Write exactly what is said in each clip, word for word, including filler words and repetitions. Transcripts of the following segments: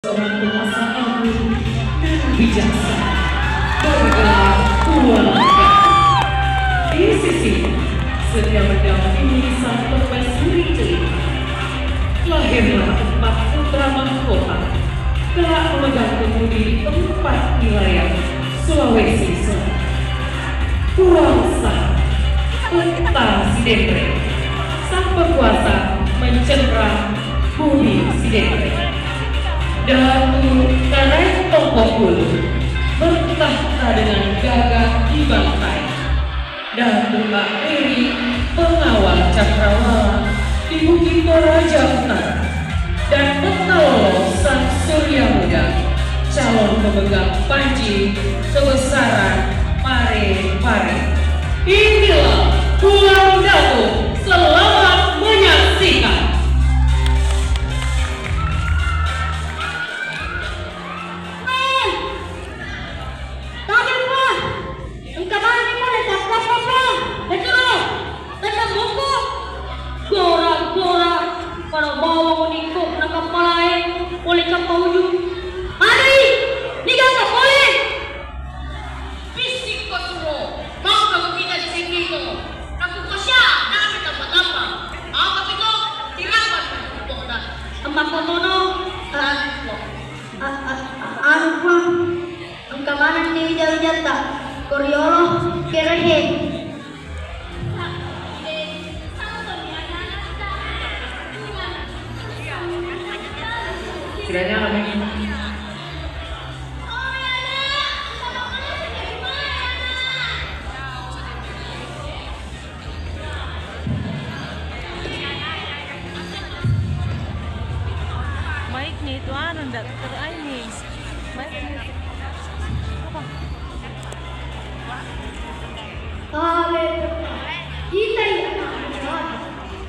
seorang penguasa agung dan bijaksana, bergelar Tuan Gak. Di sisi setia mendampingi sang permaisuri jelita. Lahirlah empat putra mahkota, kelak memegang kemudi empat wilayah Sulawesi Selatan. Puang Sang, Petang Sidenreng, sang pekuasa mencenderamai bumi Sidenreng. Datu Karaeng Tongkok Bulu bertakhta dengan gagah di Bantaeng. Datu Akhiri pengawal cakrawala di Bukit Toraja Utara. Dan Peta Lolo Sang Surya Muda, calon pemegang panji kebesaran Parepare. Inilah Puang Datu, selamat menyaksikan. Tabe, Puang. Engka maneng pole takkappa, Puang. Betul. Tenang, Bongko. Gora-gora. Pada bawang niko na kappalae pole cappa uju. Ari, niga pole. Fisik ko suwo. Mau kamu kita di sini ko. Aku kosya, nami tambah-tambah. Apa kita? Tirapan. Pokoknya. Amma kotono. Ah. Ah, ah, ah, anu, Puang. Engka manenni wija-wijatta ko riolo kerehe. Kiranya namanya. Maik ni tu anu ndak terai ni. Maik ni. Apa? Kita ya.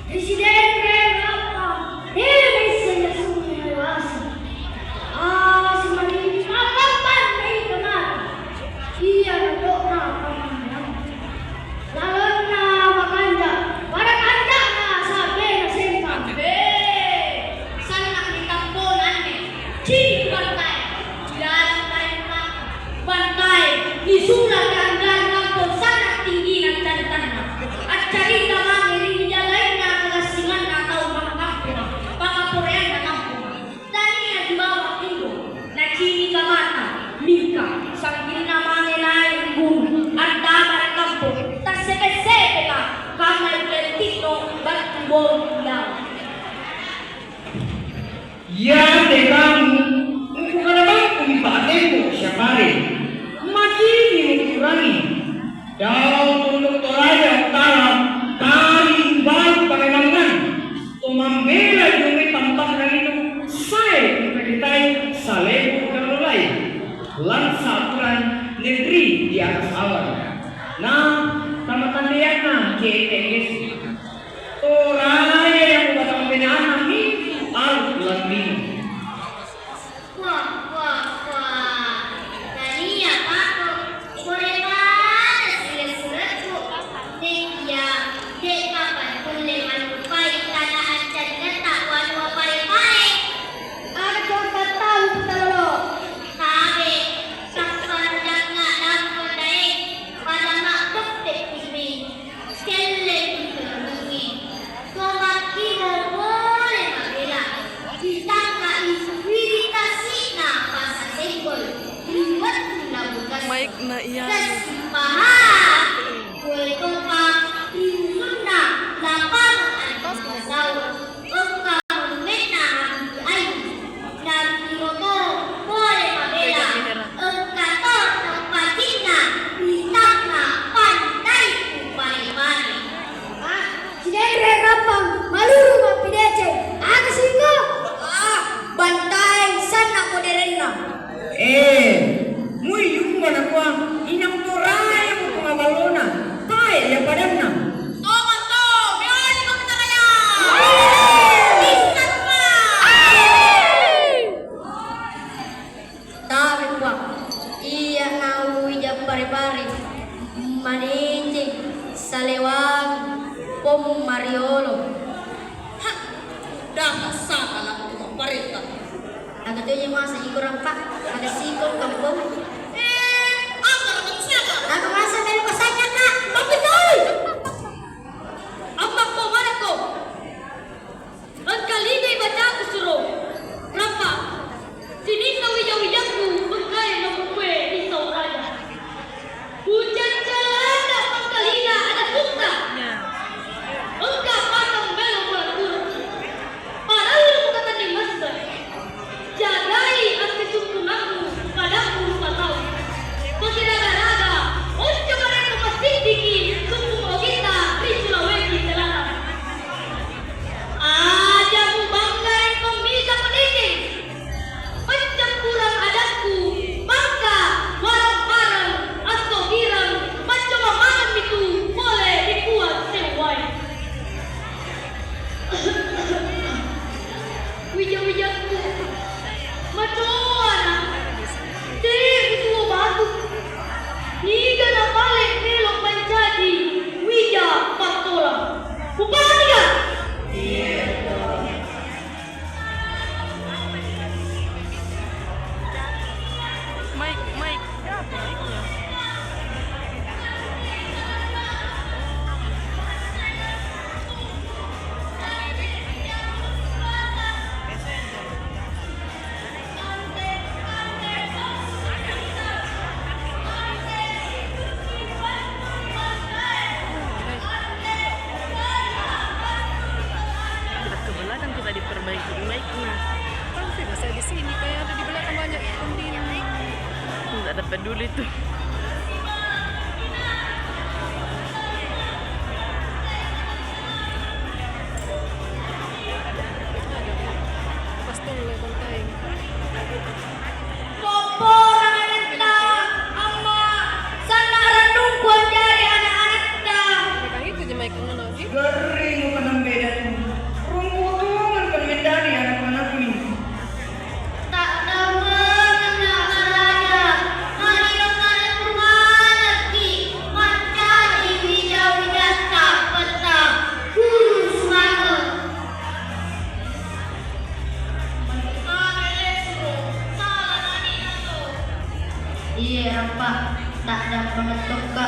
Presiden Rerapa, Dewi Sejasuni Wasi. Asi mani, apa pan mai kemana? Iya, dok, apa? Lalonna makanja, pada kanjana sabena sempang. Hei, sanna ri tampona anne, cini bantae, ilalang tae mata. Bantae, nisulaki anggara kampong sanna tinggina caritanna. Accarita mange ri rijalainna kagassinganna tau makkamponga, pakaporeanna kamponga. Tania di bawah tidur, nacinika mata, mingka, sangkinna mange nae ri gunung, antama ri kampong, tassepe-sepeka, kamma ri lettikno, battu bolu yawa. Iya, tekamu, engku karabangku mi pa'tempo siapare, makini mukurangi. Dau Pondok Toraja Utara, tali baru Parewangan. To mambela jome tampakna lino, sae upedetai salebu dan lolai. Lansa aturan negeri di atas awan. Nah, tamatandeanna G T S. Toraja yang ubatang penana mi, alu lambino. Wah, wah, wah. Tania pako, pole maneng sure-surekku. Nekia, de'pa pannulle manrupai tana ancaringatta wanua Parepare. Aga to pattau, Puta Lolo? Tabe, sappa nadangnga lampu daeng, pada mabbeppe tiwi. Kelleki terungi, to makkimo pole mabela, ditangkai wiring tasi'na Pasar Senggol ri wettunna bukasi. Maikna iya. Kasi paha, kue topa ri usunna lapangan anu masaur. Engka monummenna Nabi Ibrahim, Nabi Ibrahim pole mabela, engka to tempacinna ri tangnga pantai ku Parepare. Ah, Sidenreng Rappang, maluru mappideceng, aga siko? Ah, Bantaeng sanna moderenna. Eh, mui yumma nakua, inang Toraja mutunga ballona, tae ya padanna. Tomang to, meoli Makkutaraya. Bismillah. Tabe, Puang. Iya nau ija Parepare. Maneceng, salewang, pom mariolo. Ha, dah saka lako tu maparenta. Itu aja masa ikut rampak, ada sikut kampung. Eh, apa rampak sana? Aku masa main pesannya, Kak. Tapi tahu. Apa kau mana kau? Engka lino bacaku suro. Rampak. Sininna wija-wijakku, engkae nomor dua di Sauraja. Kucacca engka pangkalina ada sukka. Engka patang melo pelaturki. Parellu mukatenni messa. Jagai assisukkunammu, padammu rupa tau. Masiraga-raga, oncom marekko massiddiki sukku Ogitta ri Sulawesi Selatan. Aja mubangga rekko mita madeceng. Paccappureng adakku, bangka, wareng-wareng, assogireng, maccoba maneng mitu pole ri Puang Sewwae. Wija-wijakku, macoana, te'e tuo batu. Niga napale melo mancaji wija pattola. Upatiga. Mike, Mike, siapa Mike-nya? Kita ke belakang, kita diperbaiki mic-nya. Tahu sih, masa di sini kayak ada di belakang banyak pendingin. Nggak ada peduli tuh. Pas tuh mulai kontaeng. Popporang anakta, amma, sanna rennungku anjari anak-anakta. Nah, itu je mai kengena, Ji. Gerri muka nembedatu. Rungku tuangan kan mendani anak-anakmi. Tak tahu mengenal raja, marilah pada kumanaki, mancaji wija-wijatta peta guru sumanga. Iye, Rampa, tak ada pengetokka.